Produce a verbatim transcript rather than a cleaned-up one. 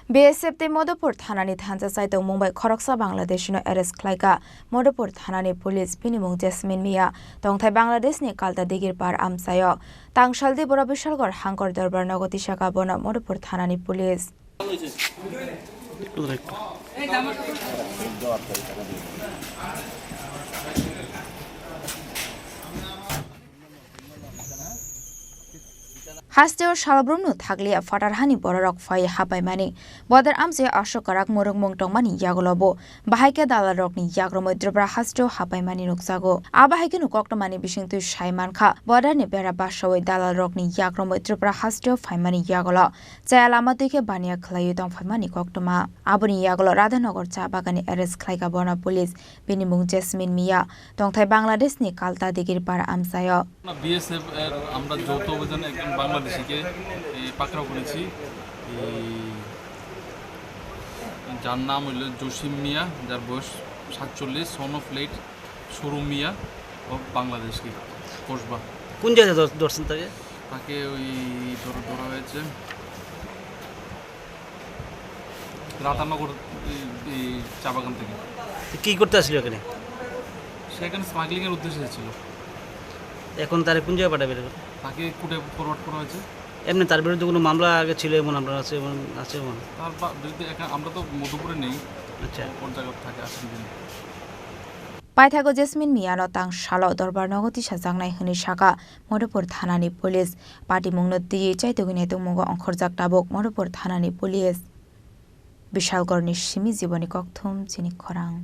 B S F tei Madhupur thanani thansa chaitokmung bai khoroksa Bangladeshino arrest khlaikha Madhupur thanani police, bini mung Jasmine Mia, tongthai Bangladeshni Kalta Digir par amchaio. Tangsaldi boro Bishalgarh Hangkor Dorbar nogo tisakha bono Madhupur thanani police. Hasteo salobrumno thakliya phatar hani bororok phai hapaimani. Bodar amchai aswk kwrak mwrwkmung tongmani yagulo bo bahai khe dalalrokni yagrumwi Tripura hasteo hapaimani nukjago. Abo hai kheno koktwmani bisingtwi sai mankha, bodarni bera basaui dalalrokni yagrumwi Tripura hasteo phaimani yagulo chaya lama twi khe baniya khlaiwi tongphaimani koktwma. Aboni yagulo Radhanagar cha bagani arrest khlaikha bono police, bini mung Jasmine Mia, tongthai Bangladeshni Kalta Digir par amchaio. না, বিএসএফ এর আমরা যৌথ অভিযানে একজন বাংলাদেশিকে, এ, পাকড়াও করেছি। এই, যার নাম হইল জসিম মিয়া, যার বয়স সাতচল্লিশ, সন অফ লেট সুরু মিয়া, ও বাংলাদেশি, কসবা। কোন জায়গায় ধর-, ধরছেন তাকে? তাকে ওই ধর-, ধরা হয়েছে রাধানগর, এই, এই চা বাগান থেকে। তো কি করতে আসছিল এখানে? সে এখানে স্মাগলিং এর উদ্দেশ্যে এসেছিল। এখন তারে কোন জায়গায় পাঠাবে? তাকে কোর্টে ফরওয়ার্ড করা হয়েছে। এমনি তার বিরুদ্ধে কোনো মামলা আগে ছিল এমন আপনার আছে, এমন আছে এমন? তার বা-, বিরুদ্ধে এখানে, আমরা তো মধুপুরে নেই। আচ্ছা। কোন জায়গা থাকে আসেন তিনি। Paithago Jasmine Miano tang salo Dorbar nogo tisajaknai hwnwi sakha Madhupur thanani police. Patimungno twiwi chaitugwi naitungmungo ongkhorjak tabuk Madhupur thanani police. Bishalgarhni simi Jiboni Kokthum, chini khorang.